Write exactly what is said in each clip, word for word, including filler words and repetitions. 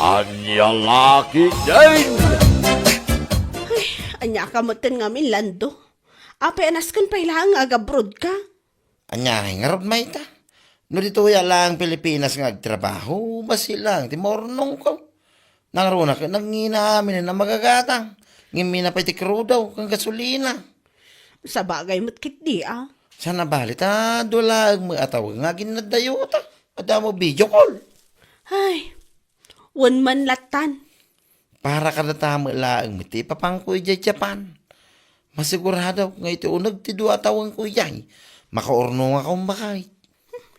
Ania la ketdin? Ay, ania ka metten ngamin, Lando? Apay a nasken pay laeng nga agabrodka? Ania, ngarud mayta? No ditoy a laeng Pilipinas nga agtrabaho, bassit laeng ti maurnongko. Nangruna ket nangina amin a magagatang. Ngem mina pay ti krudo ken gasolina. Sabagay met ketdi, a. Saan a bali ta dua laeng met a tawen nga aginnaddayo ta. Adda mo video call. Ay, wen man lattan. Para kadata met laeng met ti ipapanko idiay Japan. Masigurado nga iti uneg ti dua a tawenko idiay, makaurnongakon baket.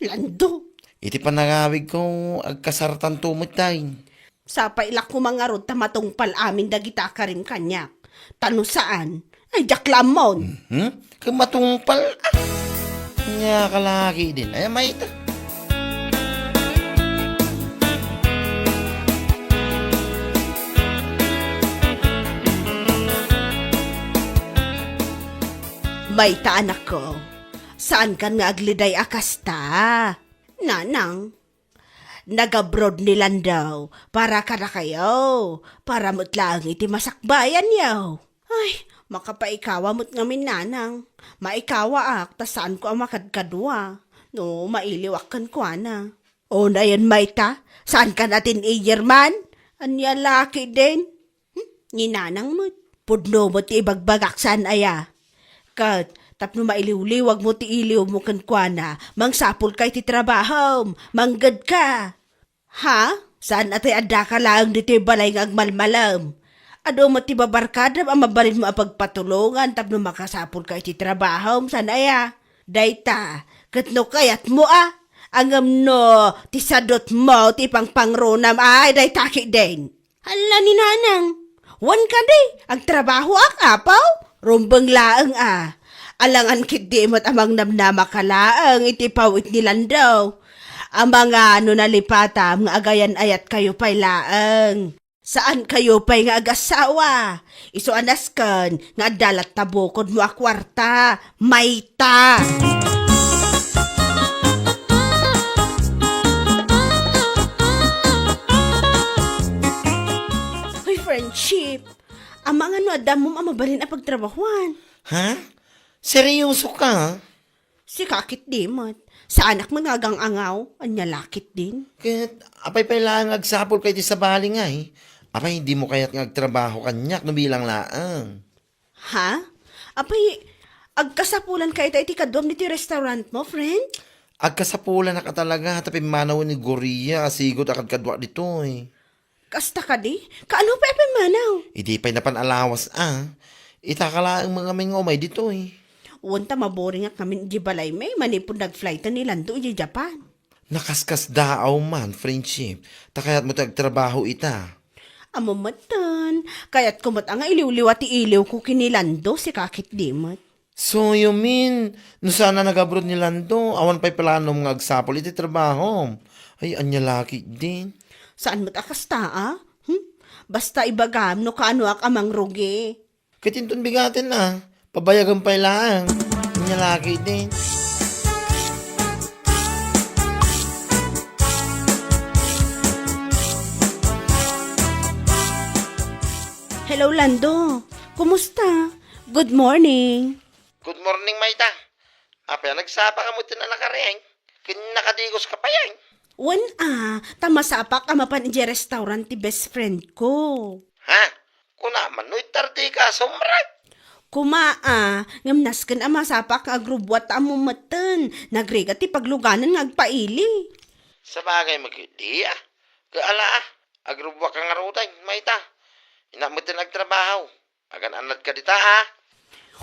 Lando. Iti panangawigko, agkasartanto met dayta. Sapay la koma ngarud ta matungpal amin dagita a karim kaniak. Ta no saan, ay diak la ammon. Mhm. Ket matungpal, a. Ania ka la ketdin, ay mayta. Mayta, anakko, saankan nga agliday a kasta. Nanang, nagabroad ni Lando para kadakayo, para met laeng iti masakbayanyo. Ay, makapaikawa met ngamin, nanang. Maikawaak ta saanko a makadkadua no mailiwak kenkuana. O, nayon mayta, saankan a teenager man? Ania la ketdin? Hmm? Ni nanang met. Pudno met ti ibagbagak, saan aya? Ket tapno mailiwliwag mo ti iliwmo kenkuana, mangsapulka iti trabahom, manggedka. Ha? Saan a tay addaka laeng ditoy balay nga agmalmalem? Adu met ti babarkadam a mabalinmo a pagpatulongan tapno makasapulka iti trabahom, saan aya? Dayta, ket no kayatmo a, ngem no ti sadutmo ti ipangpangronam, ay, dayta ketdin. Hala ni nanang, wen kadi, agtrabahoak, apo? Rumbeng laeng a. Alangan ketdi met a mangnamnamaka laeng iti pawit ni Lando. Amangan no nalipatam nga agayan-ayatkayo pay laeng. Saankayo pay nga agassawa. Isu a nasken nga adda latta bukodmo a kuarta. Mayta? Hoy, friendship. Amangan no adda ammom a mabalin a pagtrabahuan. Ha? Seryoso ka? Sika ketdi met. Saanak met nga agang-angaw. Ania la ketdin? Ket apay pay laeng nga agsapulka iti sabali ngay? Apay, dimo kayat nga agtrabaho kaniak no bilang laeng? Ha? Apay, agkasapulanka ita iti kaduam ditoy restaurantmo, friend? Agkasapulannak a talaga ta pimmanawen ni Gloria a sigud a kadkaduak ditoy. Kasta kadi? Kaano pay a pimmanaw? Idi pay napan a lawas a. Ita ka laeng met ngamin nga umay ditoy. Wen ta maboringak ngamin idiay balaymi manipud nag-flighten ni Lando idiay Japan. Nakaskasdaaw man, friendship, ta kayatmo ti agtrabaho ita. Ammom metten, kayatko met a nga iliwliwa ti iliwko ken ni Lando, sika ketdi met. So, you mean, no saan a nagabroad ni Lando, awan pay planom nga agsapul iti trabahom? Ay, ania la ketdin? Saan met a kasta a? Hmm? Basta ibagam no kaanoak a mangrugi. Ket inton bigaten a, pabayagem pay laeng. Ania la ketdin? Hello, Lando. Kumusta? Good morning. Good morning, mayta. Apay a nagsapaka met ti nakaring? Ken nakadigoska pay, ay? Wen a, ta masapak a mapan idiay restaurant ti best friend ko. Ha? Kuna man no itardika, sumrek? Kuma a, ngem nasken a masapak nga agrubbuat ta ammom metten. Nagrigat ti pagluganan nga agpaili. Sabagay met ketdi a. Ket ala a, agrubbuakka ngaruden, mayta. Innak metten agtrabaho. Agan-annadka dita, a.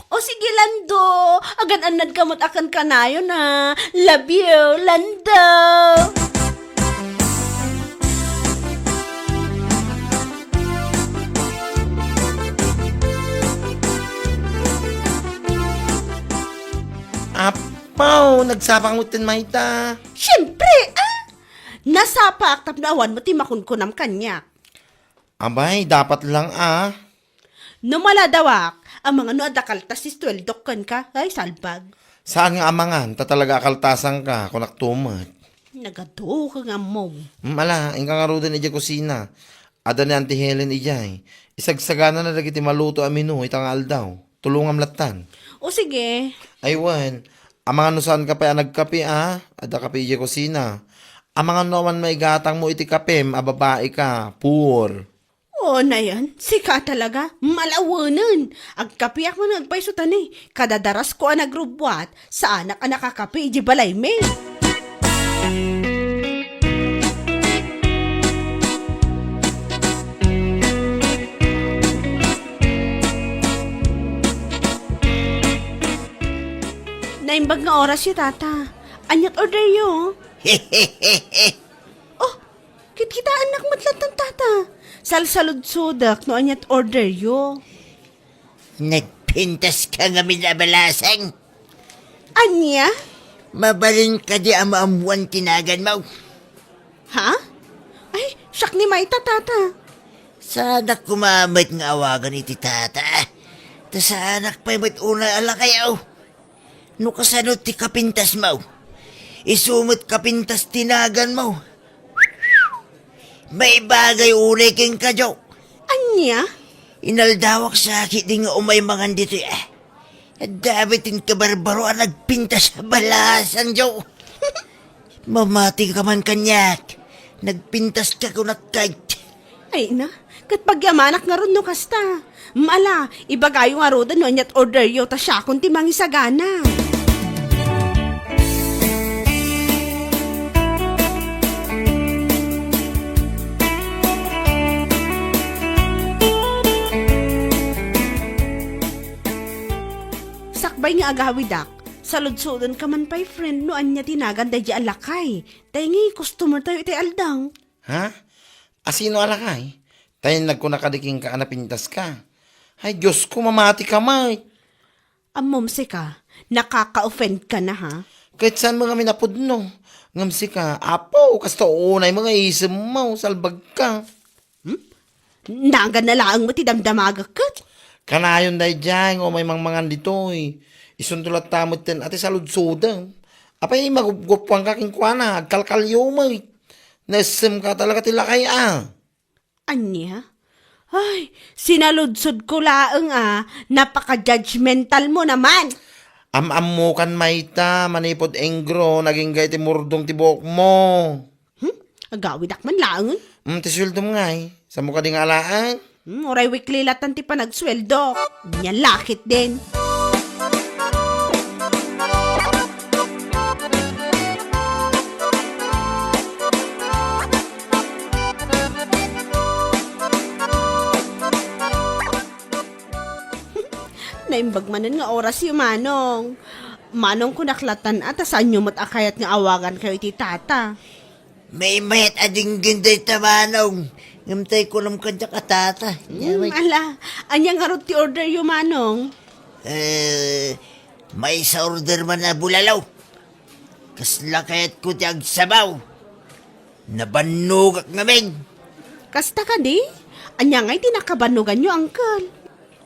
O sige, Lando. Agan-annadka met a ken kanayon a. Love you, Lando. Apaw, nagsapaka metten, mayta. Siempre, a. Nasapak tapno awan met ti makunkunam kaniak. Abay, dapat lang a. No maladawak, amangan no adda kaltas ti sueldok kenka, ay, salbag. Saan nga amangan, ta talaga a kaltasanka, kunak tumet. Nagadu ka nga ammom. Hmm, ala, inka ngaruden idiay kusina. Adda ni Auntie Helen idiay. Isagsaganana dagiti maluto a menu ita nga aldaw. Tulongam lattan. O sige. Ay wen, amangan no saanka pay a nagkape, a? Adda kape idiay kusina. Amangan no awan maigatangmo iti kapem a babaika. Poor. O, nayan, sika talaga, malawenen. Agkapiak man agpayso tani. Kadadarasko a nagrubbuat, saanak a nakakape iti balaymi. Naimbag nga orasyo, tata. Aniat orderyo? Oh, kitkitaennak met lattan, tata. Salsaludsodak no aniat orderyo. Nagpintaska ngamin a balasang. Ania? Mabalin kadi a maammoan ti naganmo? Ha? Ay, siak ni mayta, tata. Saanak koma met nga awagan iti tata. Ta saanak pay met unay a lakayaw. No kasano ti kapintasmo, isu met kapintas ti naganmo. Maibagay unay kenka, Jo. Ania? Inaldawak sa ketdi nga umay mangan ditoy, a. Adda met ti kabarbaro a nagpintas a balasang, Jo. Mamatika man kaniak. Nagpintaska kunak, kayat. Ay na, ket pagyamanak ngarud no kasta. Mala, ibagayo ngaruden no aniat orderyo ta siakon ti mangisagana. Sakbay nga agawidak, saludsodenka man pay, friend, no ania ti nagan daydi a lakay. Tay nga customer tayo iti aldaw. Ha? Asino a lakay? Tay nagkuna kadi kenka a napintaska. Ay, Diosko, mamatika met. Ammom sika, nakaka-offend ka na, ha? Ket saan mo ngamin a pudno? Ngem sika, apo, kasta unay mo nga isemmo, salbagka. Hmm? Nagan na laeng mo ti damdamagek ket? Kanayon daydiay nga umay mangmangan ditoy. Isunto latta metten a ti saludsodem. Apay, magupgupuanka kenkuana, agkalkalyo met. Naissemka talaga ti lakay a. Ania? Ay, sinaludsodko laeng a, napaka-judgmental mo naman. Am-ammokan mayta, manipud engro, nagingga iti murdong ti buokmo. Hmm? Agawidak man laengen? Hmm, ti sueldom ngay. Saanmo kadi nga alaen? Hmm, uray weekly latan ti panagsueldo. Nia la ketdin. Naimbag manen nga orasyo, Manong. Manong, kunak latan a, ta saanyo met a kayat nga awagankayo iti tata. Maymayat a dinggen dayta, Manong. Ngem tay kunam kadiak a tata. Hmm, ala, ania ngarud ti orderyo, Manong? Eh, maysa order man a bulalo. Kasla kayatko ti agsabaw. Nabannogak ngamin. Kasta kadi? Ania ngay ti nakabannoganyo, Uncle?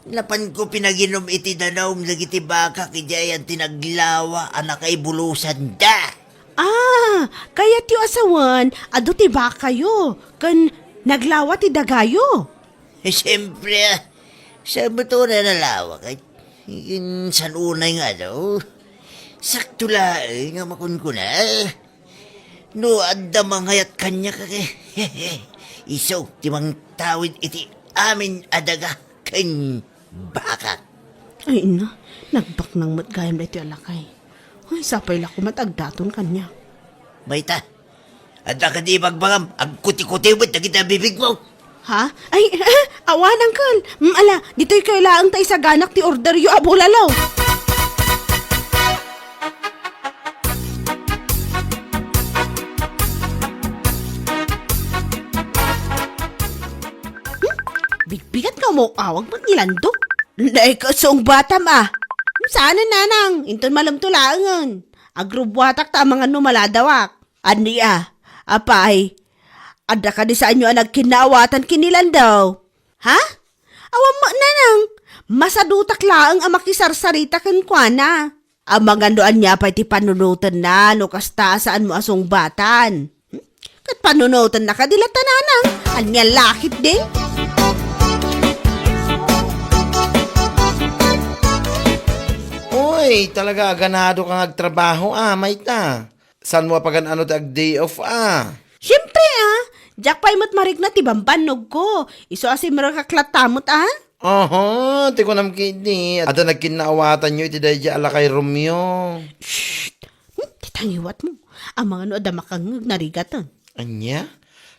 Napanko pinaginom iti danum dagiti bakak idiay ayan ti naglawa a nakaibulosan da. Ah, kayatyo a sawen, adu ti bakayo, ken naglawa ti dagayo. Eh, siyempre, ah. Saanmo to na nalawa, kay insan unay nga adu. Sakto laeng nga makunkuna. No adda mangayat kaniak, isu ti mangtawid iti amin a daga ken bakak. Ay, ina, nagbaknang met gayam daytoy a lakay. Ay, sapay la koma ta agdaton kaniak. Mayta, adda kadi ibagbagam, agkuti-kuti met dagiti bibigmo. Ha? Ay, eh, awan, Uncle. Mm, ala, ditoy kayo laeng ta isaganak ti orderyo a bulalo. Hmm? Bigbigat nga umawag met ni Lando. Nay, kasungbatam, ah. Hmm, saan, nanang? Inton malem to laengen. Agrubbuatak ta amangan no maladawak. Ania? Apay, adda kadi saanyo a nagkinnaawatan ken ni Lando? Ha? Awan met, nanang. Masadutak laeng a makisarsarita kenkuana. Amangan no ania pay ti panunotenna no kasta a saanmo a sungbatan. Hmm? Ket panunotennaka di latta nanang. Ania la ketdi? Uy, talaga, ganado ka nga agtrabaho, a, mayta. Saanmo a pagan-ano ti ag-day off, a? Siempre, a. Diak pay met marikna ti bambannogko. Isu a simrekak latta met, a? Oho, ti kunam ketdi, adda nagkinnaawatanyo iti daydiay a lakay Romeo. Shh! Hmm, ti tangiwatmo. Amangan no adda makangngeg, narigaten. Ania?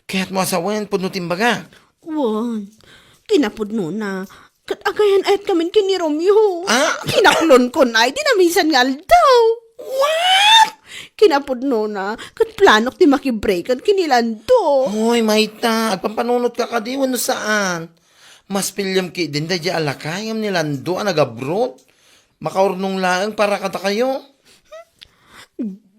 Kayatmo a sawen, pudno ti imbaga? Wen, kinapudnona. Ket agayan-ayatkamin ken ni Romeo. A? Kinaklonkon ay di naminsan nga aldaw. What? Kinapudnona, ket planok ti makibreakan ken ni Lando. Hoy, mayta, agpampanunotka kadi wenno saan? Mas piliam ketdin daydiay a lakay ngem ni Lando a nag-abroad. Makaurnong laeng para kadakayo.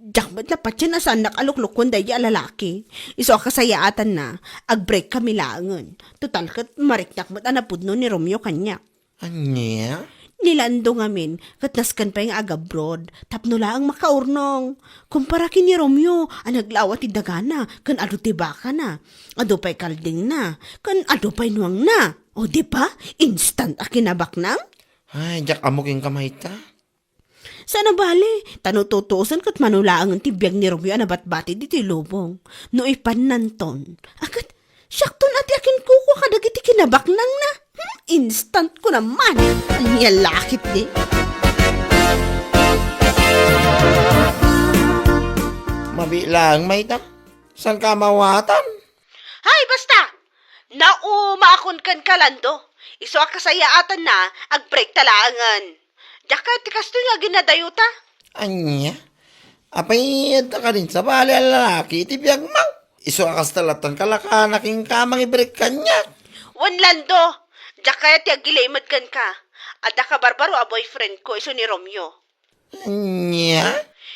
Diak met la patien a saannak a luklukoen daydiay a lalaki. Isu a kasayaatanna, ag-break kami laengen. Total ket mariknak met a napudno ni Romeo kaniak. Ania? Ni Lando ngamin, ket nasken pay nga ag-abroad, tapno laeng makaurnong. Kumpara ken ni Romeo a naglawa ti dagana, ken adu ti bakana, adu pay kaldingna, ken adu pay nuangna. O, di ba? Instant a kinabaknang? Ay, diak ammo kenka mayta. Saan a bale, ta no tutuosen ket mano laengen ti biag ni Romeo a nabatbati ditoy lubong. No ipannanton, a ket siakton a ti akinkukua kadagiti kinabaknangna. Hmm, instant ko naman. Ania la ketdi? Mabiit laeng, mayta. Saanka a maawatan? Hay, basta! Naumaakon kenka, Lando. Isu a kasayaatanna, ag-break ta laengen. Diak kayat ti kastoy nga aginadayota. Ania? Apay, adda kadin sabali a lalaki iti biagmo? Isu a kasta lattan kalakana kenka a mangi-break kaniak. Wen, Lando, diak kayat ti agilimed kenka. Adda kabarbaro a boyfriend ko isu ni Romeo. Ania?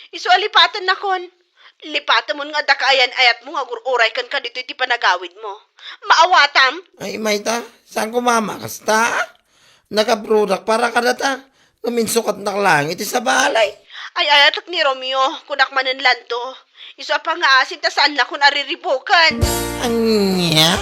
Isu a lipatennakon. Lipatemon nga adda kaayan-ayatmo nga agur-uray kenka ditoy ti panagawidmo. Maawatam? Ay, mayta, saan ko mama kasta? Nagabrodak para kadata. Ngem insukatnak laeng iti sabali. Ay-ayatek ni Romeo, kunak manen, Lando. Isu a pangngaasim ta saannakon a riribuken. Ania?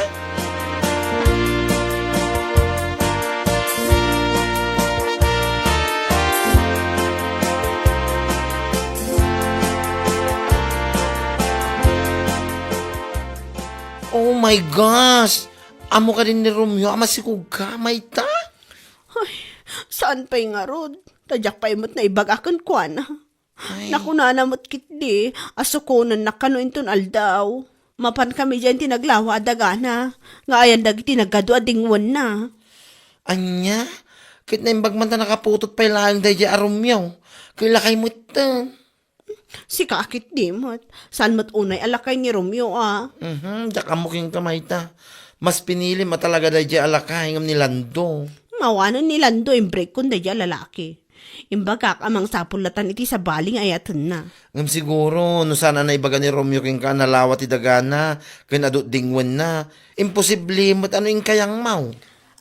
Oh my gosh! Ammo kadin ni Romeo a masikogka, mayta? Ay, saan pay ngarud? Ta diak pay met naibaga kenkuana. Ay. Nakunana met ketdi a sukonennak kano inton aldaw. Mapan kami diay ti naglawa a dagana, nga ayan dagiti nagadu a dingwenna. Ania? Ket naimbag man ta nakaputot pay laeng daydiay a Romeo. Ket lakay metten. Sika a ketdi met. Saan met unay a lakay ni Romeo a? Mhm, diak ammo kenka mayta. Mas pinilim a talaga daydiay a lakay ngem ni Lando. Awanen ni Lando imbreakkon daydiay a lalaki. Imbagak a mangsapul latan iti sabali nga ayatenna. Ngem siguro, no saan a naibaga ni Romeo kenka a nalawa ti dagana ken adu ti dingwenna, imposible met a no inkayangmo.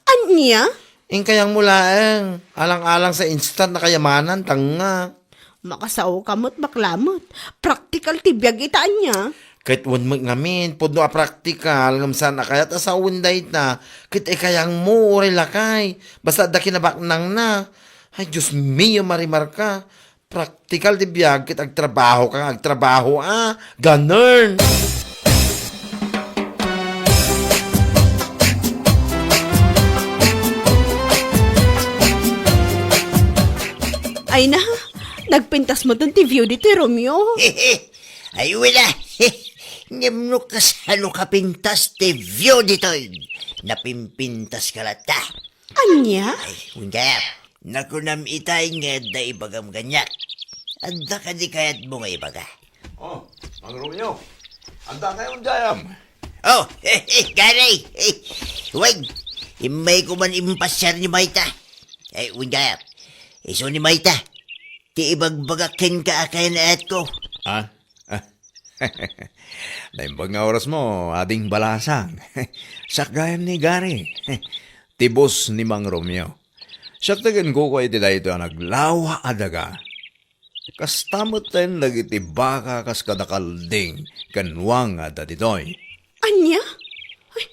Ania? Inkayangmo laeng, alang-alang sa instant a kayamanan, tanga. Makasaoka met, bakla met. Praktikal ti biag ita, ania? Ket wen met ngamin, pudno a praktikal, ngem saan a kayat a sawen dayta, ket ikayangmo, uray lakay, basta adda kinabaknangna. Ay, Dios mio, Marimarka. Praktikal ti biag ket agtrabaho ka nga agtrabaho, a. Ganern! Ay na, nagpintas metten ti view ditoy, Romeo. Ay, wala. Ngem no kasano kapintas ti view ditoy, napimpintas ka latta. Ania? Ay, undayam. Nakunam itay nga adda ibagam kaniak. Adda kadi kayatmo nga ibaga? Oh, Mang Romeo. Adda kayo undayam? Oh, Gary. Wen, immayko man impasiar ni Mayta. Ay, undayam. Isu ni Mayta. Ti ibagbagak kenka a kayat ko. Ah? Ah. Naimbag nga orasmo, Ading Balasang. Siak gayam ni Gary. Ti boss ni Mang Romeo. Siak ti aginkukua iti daytoy a naglawa a daga. Kasta metten dagiti baka kas kada kalding ken wang a adda ditoy. Ania? Ay,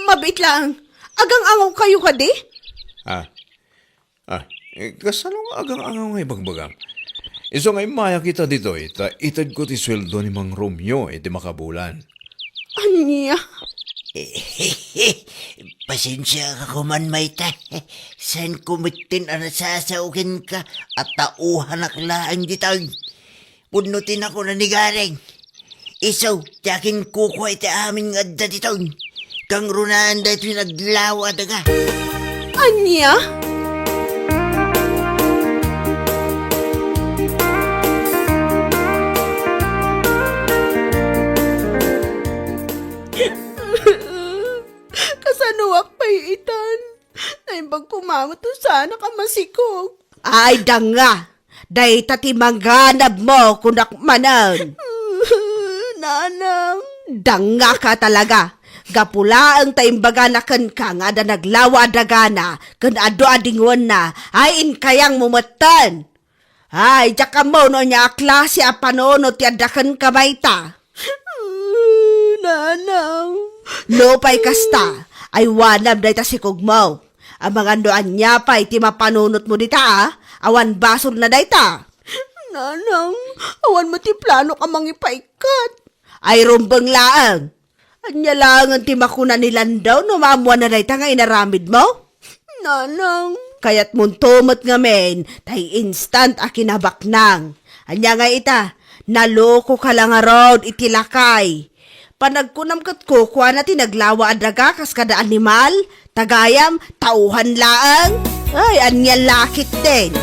mabiit laeng. Agang-angawkayo kadi? Ah, ah, eh, kasano nga agang-angaw nga ibagbagam? Isu nga immayak ita ditoy, ta itedko ti sueldo ni Mang Romeo iti makabulan. Ania? Pasensia ka koman, mayta. Saanko metten a nasasao kenka, a tauhanak laeng ditoy. Pudno ti nakunanigareng. Isu, ti akinkukua iti amin nga adda ditoy. Kangrunaan daytoy naglawa a daga. Ania? Kasanoak pay itan? Naimbag koma met no saanak a masikog. Ay, danga! Dayta ti manganabmo, kunak manen. Nanang. Dangngaka talaga. Gapu laeng ta imbagana kenka nga adda naglawa a dagana ken adu a dingoenna, ay inkayangmo metten. Ay, diak ammo no ania a klase a panunot ti adda kenka mayta. Nanang. No pay kasta, aywanam dayta sikogmo. Amangan no ania pay ti mapanunotmo dita, a? Awan basolna dayta. Nanang, awan met ti planok a mangipaikkat. Ay rumbeng laeng. Ania laengen ti makuna ni Lando no maammuanna dayta nga inaramidmo? Nanang. Kayatmonto met ngamin, tay instant a kinabaknang. Ania nga ita, nalokoka la ngarud iti lakay. Panagkunam ket kukuana ti naglawa a daga kas kada animal, tagayam, tauhan laeng. Ay, ania la ketdin.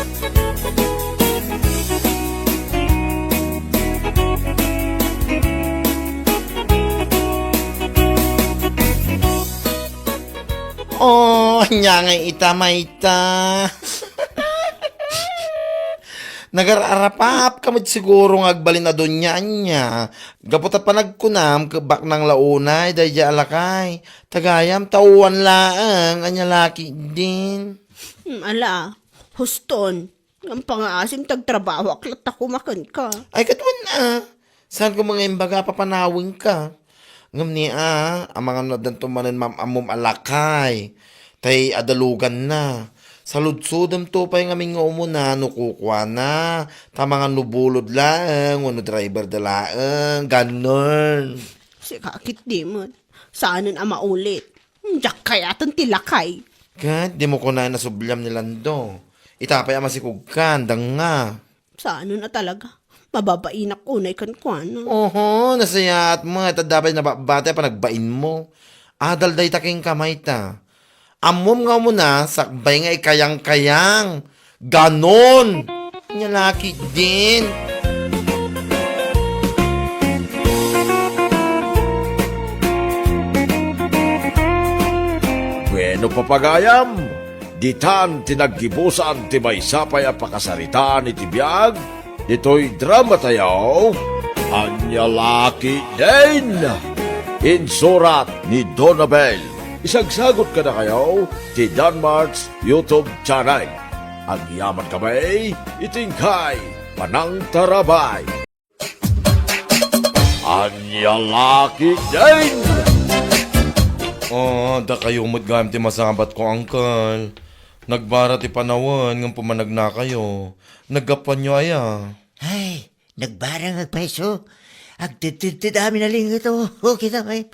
Oh, ania nga ita, mayta? Nagar-arapapka met siguro nga agbalin a dunia, ania? Gapu ta panagkunam, kebbaknang la unay daydiay a lakay. Tagayam, tauhan laeng, ania la ketdin? Hmm, ala, huston. Ngem pangaasim ta agtrabahoak latta koma kenka. Ay, ket wen a. Saan ko nga imbaga a papanawenka? Ngem ni a, amangan no addanto manen maam-ammom a lakay. Tay adaluganna. Saludsodemto pay ngamin nga umuna no kukuana. Ta amangan no bulod laeng, wenno driver da laeng. Ganun. Sika ketdi met. Saanen a maulit. Diak kayaten ti lakay. Ket dimo kunay nasubliam ni Lando. Ita pay a masikogkan, danga. Saanen a talaga. Mababainak unay kenkuana. Oho, nasayaat met. Adda pay nababati a panagbainmo. Adal dayta kenka, mayta. Ammom nga umuna, sakbay nga ikayang-kayang. Ganon! Nia la ketdin. Bueno, papagayam, ditan ti naggibusan ti maysa pay a pakasaritaan iti biag, ditoy drama tayo, Ania la ketdin. Insurat ni Donabel. Isagsagot kadakayo ti Danmart's YouTube channel. Agyaman kami iti inkay panangtarabay. Ania la ketdin. Oh, dakayo met gayam ti masabatko, Uncle. Nagbara ti panawen ngem pumanagnakayo. Naggapuanyo aya? Ay, nagbarang agpayso. Agtedtedted amin a linget, o, kita pay.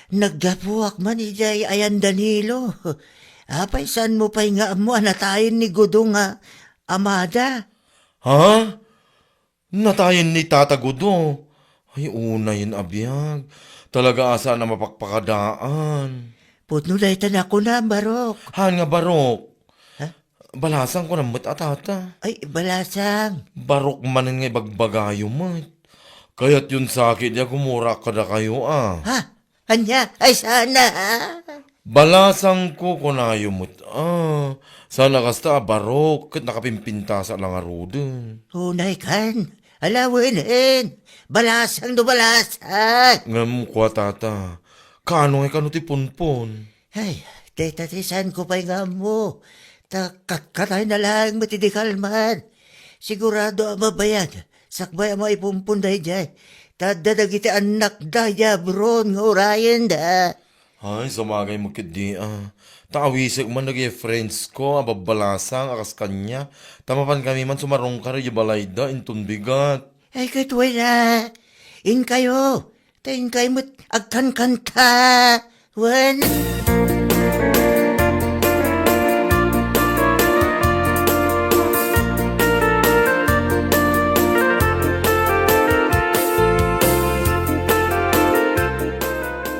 Naggapuak man idiay ayan Danilo. Apay, saanmo pay nga ammo a natayen ni Gudo nga amada? Ha? Natayen ni Tata Gudo? Ay, unayen a biag. Talaga a saan a mapakpakadaan. Pudno dayta nakunam, Barok. Haan nga Barok? Ha? Balasang kunam met a tata. Ay, Balasang. Barok manen nga ibagbagayo met. Kayatyon sa ketdi a gumurak kadakayo a. Ha? Ania? Ay, saan a? Balasangko kunayo met a. Saan a kasta a Barok ket nakapimpintasak la ngaruden. Unay kan. Ala, wen, en. Balasang no Balasang. Ngem kua, tata, kaano ngay kano ti punpon? Ay, dayta ti saanko pay nga ammo. Ta katkatayna laeng met idi kalman. Sigurado a mabayad. Sakbay a maipumpon daydiay. Ta adda dagiti annakda idiay abroad nga urayenda. Ay, sabagay met ketdi, ah. Ta awisek man dagiti friends ko a babbalasang a kas kaniak. Ta mapankami man sumarungkar idiay balayda, inton bigat. Ay, ket wen a. Inkayo. Ta inkay met agkankanta. Wen.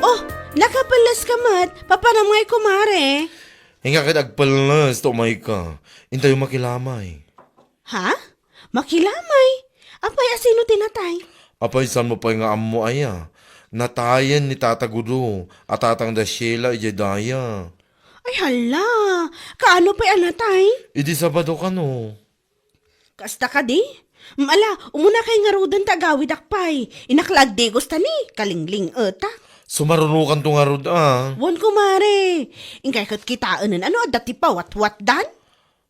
Oh, nakapelles ka met. Papanam ngay, kumare? Inka ket agpelles ta umayka. Intayo makilamay. Ha? Makilamay? Apay, a sino ti natay? Apay, saanmo pay nga ammo aya? Natayen ni Tata Gudo a tatangda Sheila idiay daya. Ay, hala! Kaano pay a natay? Idi Sabado kano. Kasta kadi? Mm, ala, umunakay ngaruden ta agawidak pay. Innak la agdigos ta ni, kalingling-etak. Sumarunokanto ngarud, a. Wen, kumare. Inkay ket kitaenen, ano adda ti pawatwatdan?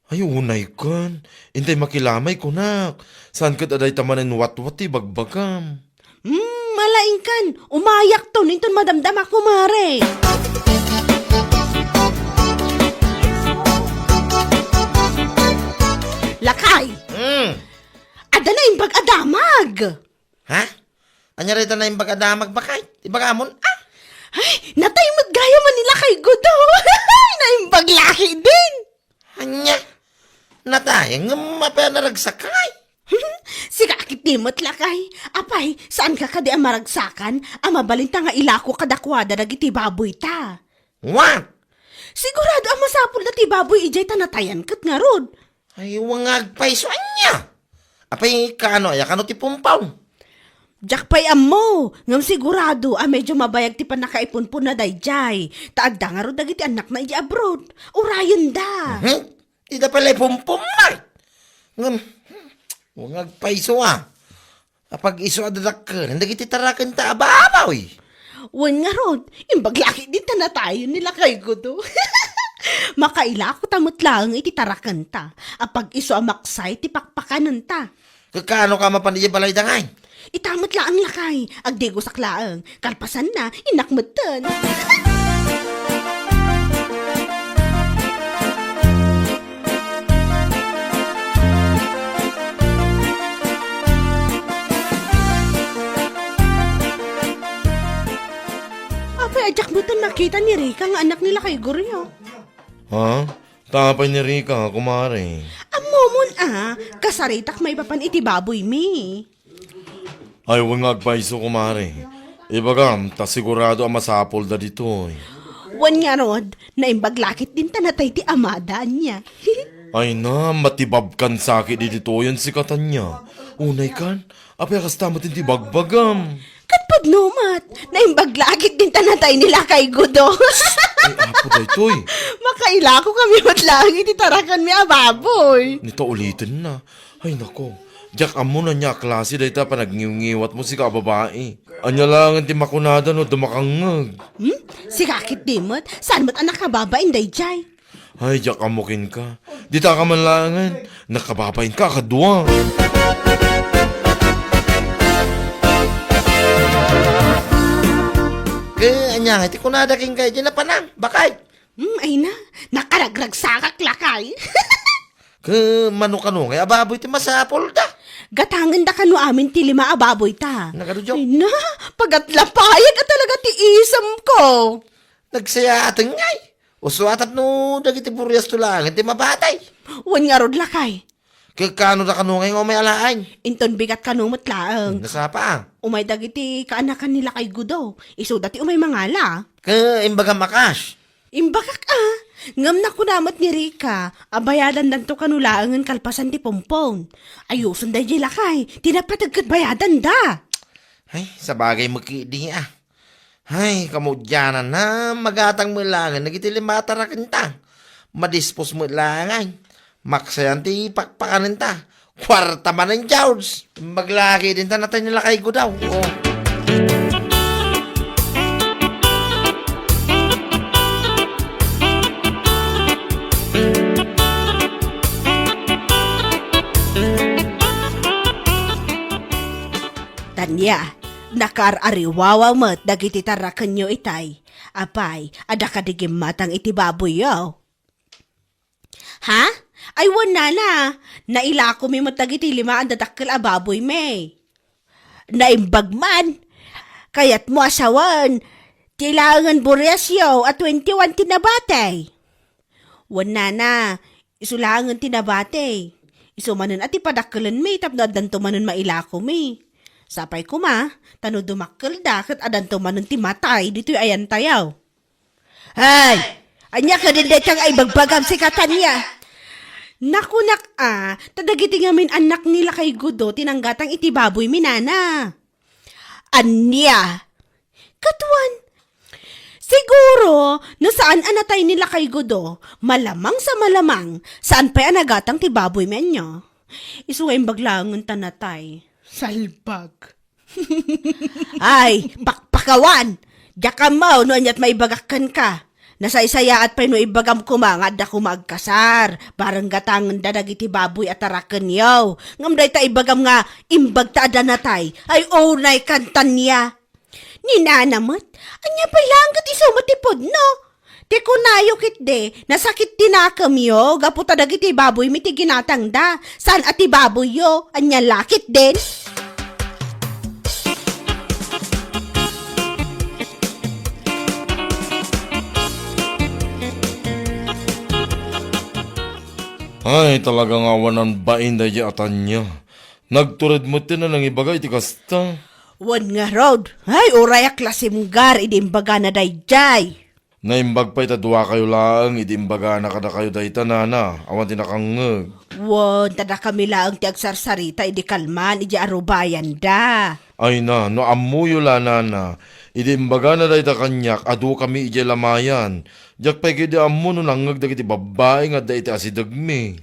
Ay, unay ken. Intay makilamay, kunak. Saan ket a dayta manen watwat ti ibagbagam? Hmm, ala inkan. Umayakton inton madamdama, kumare. Lakay! Hmm. Adda naimbag a damag! Ha? Ania dayta naimbag a damag, baket? Ibagamon, a? Ay, natay met gayam ni Lakay Gudo. Naimbag lakay din. Ania? Natay, ngem apay a naragsakay? Sika ketdi met, lakay. Apay, saanka kadi a maragsakan a mabalinta nga ilako kadakuada dagiti baboyta? What? Sigurado a masapulda ti baboy idiay ta natayan ket ngarud. Ay, wen nga agpayso, ania? Apay, kaano aya kano ti pumpaw? Diak pay ammo, ngem sigurado a medio mabayag ti pannakaipunponna daydiay, ta adda ngarud dagiti annakna idiay abroad. Urayenda. Mhm. Ida pay la ipumpom, ay. Ngem, wen nga agpayso, a. Apag-isu a dadakkel dagiti tarakenta a baboy. Wen ngarud, imbag lakay din ta natayen ni Lakay Gudo. Makailako ta met laeng iti tarakenta. Apag-isu a maksay ti pakpakanenta. Kakano ka mapan idiay balayda ngay? Ita met laeng, lakay, agdigosak laeng. Kalpasanna, innak metten. Apay, a diak metten nakita ni Rica nga annak ni Lakay Gudo? Ha? Ta apay ni Rica, kumare? Ammomon a, kasaritak maipapan iti baboymi. Ay, wen nga agpayso, kumare. Ibagam, ta sigurado a masapulda ditoy. Wen ngarud, naimbag lakay din ta natay ti amada, ania. Ay na, matibabkan sakit ditoyen sika, ania. Unay kan, apay a kasta met ti bagbagam? Ket pudno met, naimbag lakay din ta natay ni Lakay Gudo. Ay, apo daytoy. Makailako kami met laeng iti tarakanmi a baboy. Ni ta ulitenna. Ay, nako. Diak ammo no ania a klase dayta a panagniwngiwatmo sika a babai. Ania laengen ti makunada no adda makangngeg? Hmm? Sika ketdi met, saan met a nakababain daydiay? Ay, diak ammo kenka. Dita ka man laengen. Nakababainka a kadua. Ke, ania nga ti kunada kenka idiay napanak, baket? Hmm, ay na. Nakaragragsakak, lakay. Ke, mano kano ngay a baboy ti masapulda? Gatangenda kano amin ti lima a baboyta. Nagadu, Joe? Ay na, pagatlapayag a talaga ti isemko. Nagsayaaten ngay. Usuatat no dagiti buriasto laeng ti mabatay. Wen ngarud, lakay. Ke, kano da kano ngay nga umay alaen? Inton bigat kano met laeng. Nasapa? Umay dagiti kaanakan ni Lakay Gudo. Isuda ti umay mangala. Ke, imbagam a kas? Imbagak a, ngem nakuna met ni Rica a bayadandanto kano laengen kalpasan ti pompon. Ayusen daydiay, lakay, ti napateg ket bayadanda. Ay, sabagay met ketdi a. Ay, kamudiananna, magatang met laengen dagiti lima a tarakenta. Madispos met laengen. Maksayan ti pakpakanenta. Kuarta manen, George. Imbag lakay din ta natay ni Lakay Gudo. Oh. Nia, nakaar-ariwawa met dagiti tarakenyo itay. Apay, adda kadi gimmatang iti baboyyo? Ha? Ay, wen, nana. Nailakomi met dagiti lima a dadakkel a baboymi. Naimbag man. Kayatmo a sawen, ti laengen buriasyo a twenty-one ti nabati. Wen, nana, isu laengen ti nabati. Isu manen a ti padakkelenmi tapno addanto manen mailakomi. Sapay koma, ta no dumakkelda ket addanto manen ti matay ditoy ayantayo. Ay! Ania kadin dayta nga ibagbagam, sika, Tania? Nakunak a, ta dagiti ngamin annak ni Lakay Gudo ti nanggatang iti baboymi, nana. Ania? Ket wen, siguro, no saan a natay ni Lakay Gudo, malamang sa malamang, saan pay a nagatang ti baboymi ania. Isu nga imbag laengen ta natay. Salbag. Ay, pakpakawan! Diak ammo no aniat maibagak kenka. Nasaysayaat pay no ibagam koma nga adda koma agkasar, bareng gatangenda dagiti baboy a tarakenyo. Ngem dayta ibagam nga imbag ta adda natay, ay unay kan, Tania. Ni nana met, ania pay laeng ket isu met ti pudno? Ti kunayo ketdi, nasakit ti nakemyo gapu ta dagiti baboymi ti ginatangda, saan a ti baboyyo, ania la ketdin? Ay, talaga nga awan bain daydiay a Tania. Nagtured met ti nanangibaga iti kasta. Wen ngarud, ay, urayak la simgar idi imbagana daydiay. Naimbag pay ta duakayo laeng idi imbagana kadakayo dayta, nana, awan ti nakangngeg. Wen, ta dakami laeng ti agsarsarita idi kalman idiay arubayanda. Ay na, no ammoyo la, nana, idi imbagana dayta kaniak, adukami idiay lamayan. Diak pay ketdi ammo no nangngeg dagiti babbai nga adda iti asidegmi.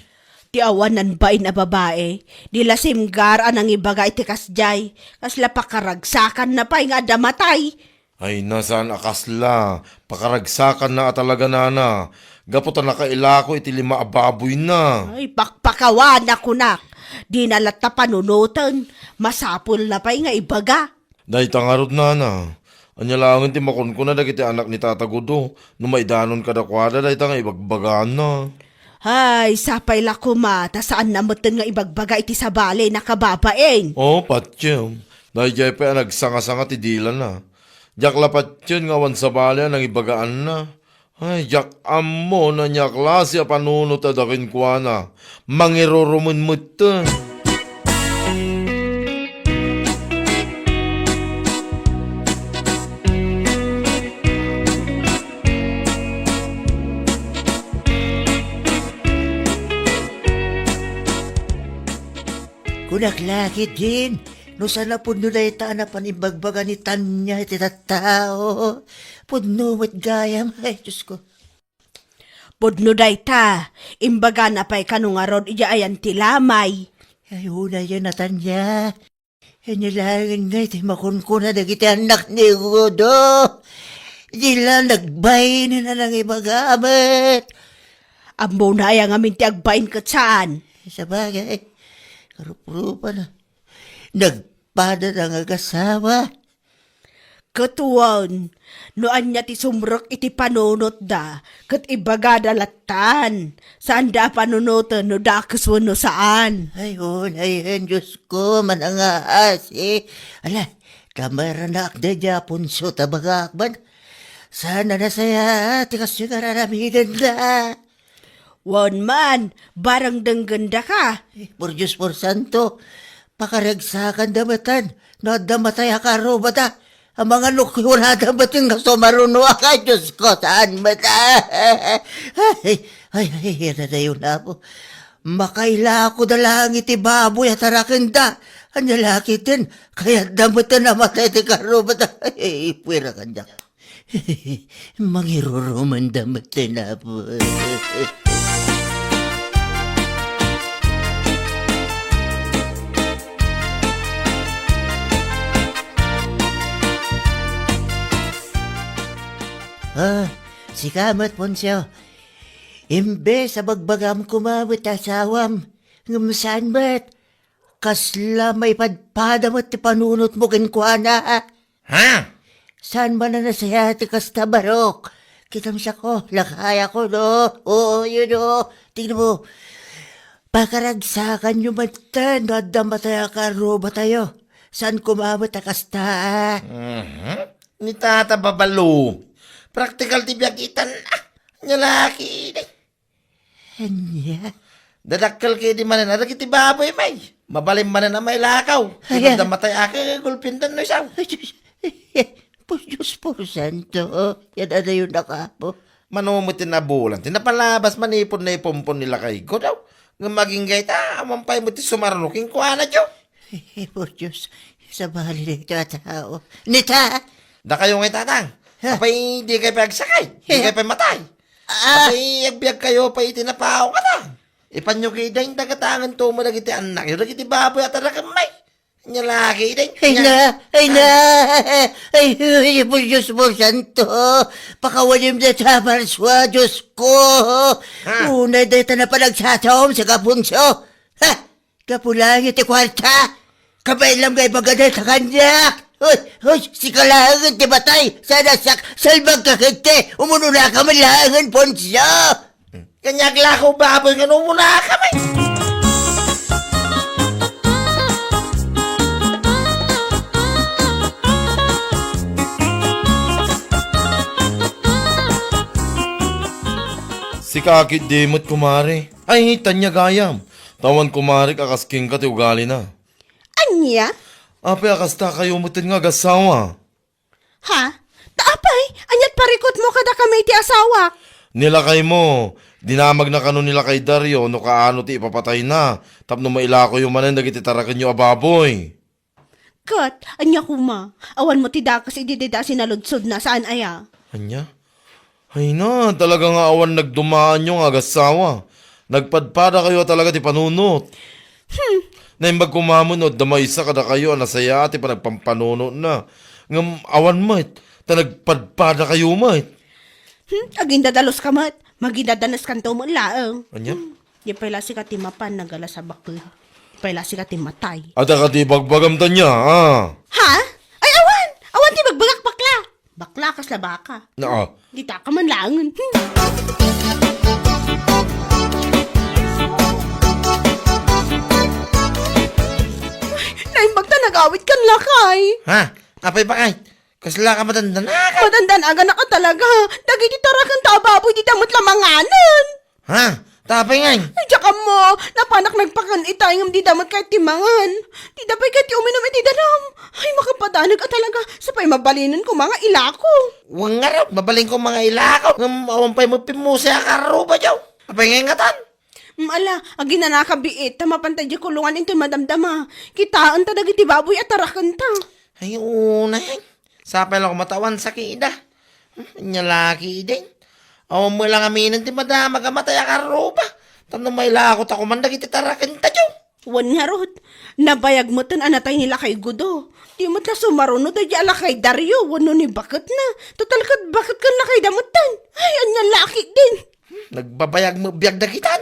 Ti awanan bain a babai, di la simgar a nangibaga iti kasdiay, kasla pakaragsakanna pay nga adda matay. Ay na, saan a kasla. Pakaragsakanna a talaga, nana. Gapu ta nakailako iti lima a baboyna. Ay, pakpakawan a kunak. Dina latta panunoten. Masapulna pay nga ibaga. Dayta ngarud, nana. Ania laengen ti makunkuna dagiti anak ni Tata Gudo no maidanon kadakuada dayta nga ibagbagana? Ay, sapay la koma, ta saanna metten nga ibagbaga iti sabali, nakababain. Oh, patiem. Daydiay pay a nagsangasanga ti dilana. Diak la patien nga awan sabali a nangibagaanna. Ay, diak ammo no ania a klase a panunot adda kenkuana. Mangirurumen metten. Kunak la ketdin, no saan a pudno dayta a napan imbagbaga ni Tania iti tattao, pudno met gayam, ay, Diosko. Pudno dayta, imbagana pay kano ngarud idiay ayan ti lamay. Ay, unay a, Tania. Ania laengen ngay ti makunkuna dagiti annak ni Gudo? Di la nagbain a nangibaga met. Ammona aya ngamin ti agbain ket saan? Sabagay, karuprupana. Nagpada nga agasawa. Ket wen, no ania ti sumrek iti panunotda, ket ibagada lattan. Saanda a panunoten no dakes wenno saan. Ay, unay, Diosko, manangaasi. Ala, kamaranak daydiay a punso ta bagak man. Saan a nasayaat ti kasdiay nga ar-aramidenda. Wen man, barang denggendaka. Eh, por Dios, por santo, pakaragsakanda metten no adda matay a karrubada. Amangan no kunada metten nga sumarunoak, ay, Diosko, saan met. Ay, ay, ay, ay, dadayo na po. Makailako da lang iti baboy a tarakenda. Ania la ketdin, kayatda metten a matay ti karrubada. Ay, puera kaniak. Mangirurumanda met ti napos. Ah, sika met, Poncio. Imbes a bagbagam koma met ti asawam, ngem saan met. Kasla maipadpada met ti panunotmo kenkuana. Ha? Saan man a nasayaat ti kasta, Barok? Kitam siak, lakayko, no? Oo, yun, no? Tingnan mo, pakaragsakanyo met no adda matay a karrubatayo. Saan koma met a kasta? Mhm. Ni Tata Babalo. Praktikal ti biag itan. Ah, nya laki, day. Ania? Dadakkel ketdi manen a dagiti baboy, may. Mabalin manen a mailakaw. Ania? Ket adda matay a kagulpiendan no isaw. Ay, Diyos. Por Diyos, por santo. Yan adayon a kapo. Mano met ti nabulan. Ti napalabas manipud naipumpon ni lakayko daw. Ngem agingga ita, awan pay met ti sumaruno kenkuana, Diyo. Ay, por Diyos. Sabali daytoy a tao. Nita! Dakayo nga itatang. Ha? Apay, di kayo pay agsakit. Di kayo pay matay. Ah. Apay, agbiag kayo pay iti napaw kata. Ipanyo kida inda gatangan to mo dagiti annak. Yo dagiti baboy at arakam may. Nya laki, day. Ay na, ay na. Ay, ay, ay, por Diyos, por santo. Pakawalim da ta, Marswa, Diyos ko. Ha? Unay da ta na panagsataom sa kapunso. Ha? Kapulayo ti kwarta. Kabaylam nga ibagada ta kaniak. Hoy, hoy, sikalaangan ti matay. Sana siak, salbag ka kente. Umununa ka man laangan, Poncio. Kaniak lako baboy nga numuna ka, may. Sika, akit di met, kumare. Ay, tanya gayam. Tawan, kumare, a kas kenka ti ugalina. Ania? Apay a kasta kayo metten nga agassawa? Ha? Ta apay, ania't parikutmo kadakami iti asawak? Ni lakaymo, dinamagna kano ni lakay Dario no kaano ti ipapatayna, tapno mailakoyo manen dagiti tarakenyo a baboy. Ket, ania koma, awan mo ti dakes idi dayta a sinaludsodna, saan aya? Ania? Ay na, talaga nga awan nagdumaanyo nga agassawa. Nagpadpada kayo a talaga ti panunot. Hmm. Naimbag koma met no adda maysa kadakayo a nasayaat ti panagpampanunotna. Ngem awan met, ta nagpadpada kayo met. Hmm, agindadalus ka met. Magidadanes kanto met laeng. Ania? Hmm. Di pay la sika ti mapan, nagalas a baket. Di pay la sika ti matay. Adda ka ti bagbagam tanya, ah. Ha? Ay, awan! Awan ti bagbagak, bakla! Bakla, kasla baka. Naa. Di ta ka man laengen. Ay, naimbag ta nagawid kan lakay. Ha? Apay bakay? Kasla ka madandan? Ah, ka- Madandan, aga na ka talaga. Dagiti taraken ta a baboy, di ta met la manganen. Ha? Tapay ngay? Ay, diak ammo. Napanak nagpakan itay ngem di damat kayat ti mangan. Di da pay kayat ti uminum iti danum. Ay, makapadanag a talaga. Sapay mabalinen ko mga ilako. Wen ngarud, mabalin ko mga ilako. Ngem awan pay met pimmuse a karruba, Diyo. Apay ngay ngatan? Mm, ala, aginanaka biit, ta mapanta di kulungan inton madamdama. Kitaen ta dagiti baboy a taraken ta. Ay, unay. Sapay la koma ta awan sakida. Hmm, nya laki idin. Awan mo lang aminen ti madamag a matay a karruba. Tapno mailako ta kuman dagiti taraken ta, Diyo. Wen ngarud, nabayag metten a natay ni Lakay Gudo. Di met la sumaruno daydi a Lakay Dario wenno ni baketna. Total ket baket ken lakayda metten. Ay, ania laki din. Nagbabayag mo biag dagitan.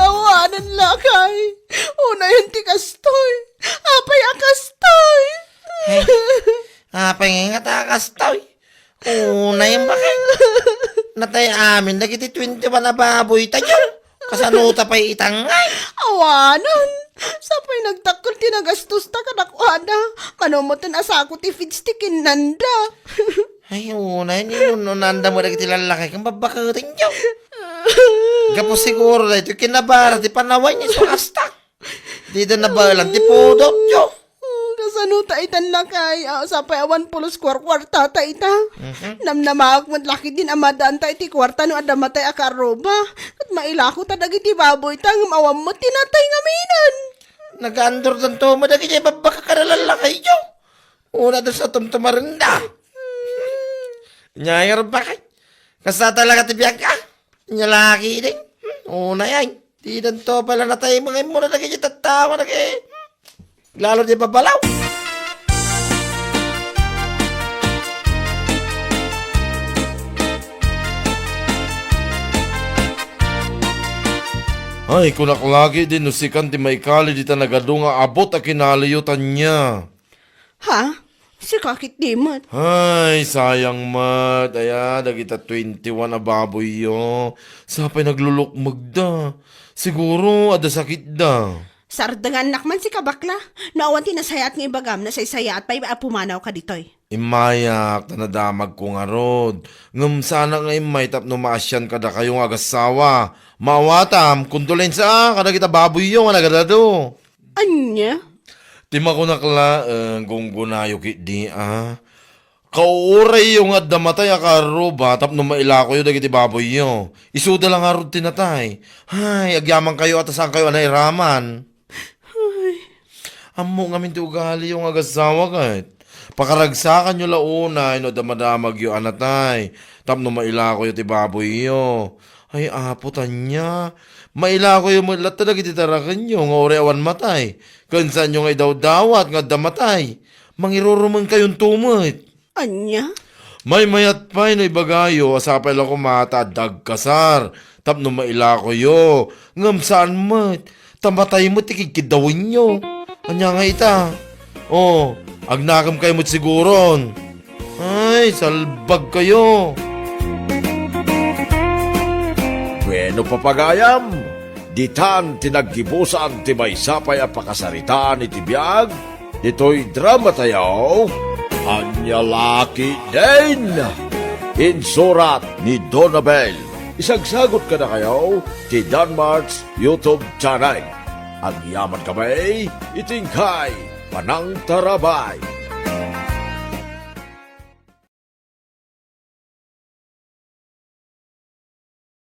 Awanen lakay. Unayen ti kastoy. Apay a kastoy? Ay, apay nga ta kastoy? Unayen bakay? Natay amin dagiti twenty-one a baboy tayo. Kasano ta pay itangay? Awanan! Sapay nagdakkel ti nagastosta kadakuada. Mano metten a sako ti feeds ti kinnanda. Ay, unay, ni nununanda mo dagiti lallaki ken babbaketen, Diyo. Gapu siguro daytoy kinabara ti panawan ni so asta. Dida nabaelan ti pudot, Diyo. Hmm, kasano ta itan lakay? Ah, sapay awan pulos kuarkuarta ta ita. Mhm. Namnamaak met laki din a madaan ta iti kuarta no adda matay a karruba. Ket mailako ta dagiti baboy ta ngem awan met ti natay nga minen. Nagaandor danto mo dagiti babbaka kada lallakay, Diyo. Una da sa tumtumarenda. Nya, ay, bakay. Kasta talaga ti biag, ah. Nya laki din. Hmm, unay ay. Ti danto pala natay mga imo na dagiti tattawa na kay. Lalo di babalaw. Ay, kunak lagi din no sikan ti maikali dita nagadu nga abot a kinaliyo, Tania. Ha? Sika ketdi met. Ay, sayang met. Aya, dagita twenty-one a baboyyo. Sapay naglulukmegda. Siguro, adda sakitda. Sardengannak man sika, bakla. No awan ti nasayaat nga ibagam, nasaysayaat pay a pumanawka ditoy. Immayak, ta nadamagko ngarud. Ngem saanak nga immay tapno maasian kadakayo nga agassawa. Maawatam, kondolensia kadagita baboyyo nga nagadadu. Ania? Ti makunak laeng, gunggonayo ketdi a. Kauurayyo nga adda matay a karruba tapno mailakoyo dagiti baboyyo. Isuda la ngarud ti natay. Hay, agyamankayo a ta saankayo a nairaman. Ay. Ammo ngamin ti ugaliyo nga agassawa ket. Pakaragsakanyo la unay no adda madamagyo a natay tapno mailakoyo ti baboyyo. Ay, Apo, Tania, mailakoyo met latta dagiti tarakenyo nga uray awan matay, ken saanyo nga idawdawat nga adda matay. Mangirurumengkayonto met. Ania? Maymayat pay no ibagayo a sapay la koma ta adda agkasar tapno mailakoyo, ngem saan met, ta matay met ti kidkiddawenyo. Ania nga ita? Oh, agnakemkayo met siguron. Ay, salbagkayo. Bueno, papagayam, ditan ti naggibusan ti maysa pay a pakasaritaan iti biag ditoy dramatayo, Ania La Ketdin. Insurat ni Donabel. Isagsagot kadakayo ti Danmart's YouTube channel. Agyamankami iti inkay panangtarabay.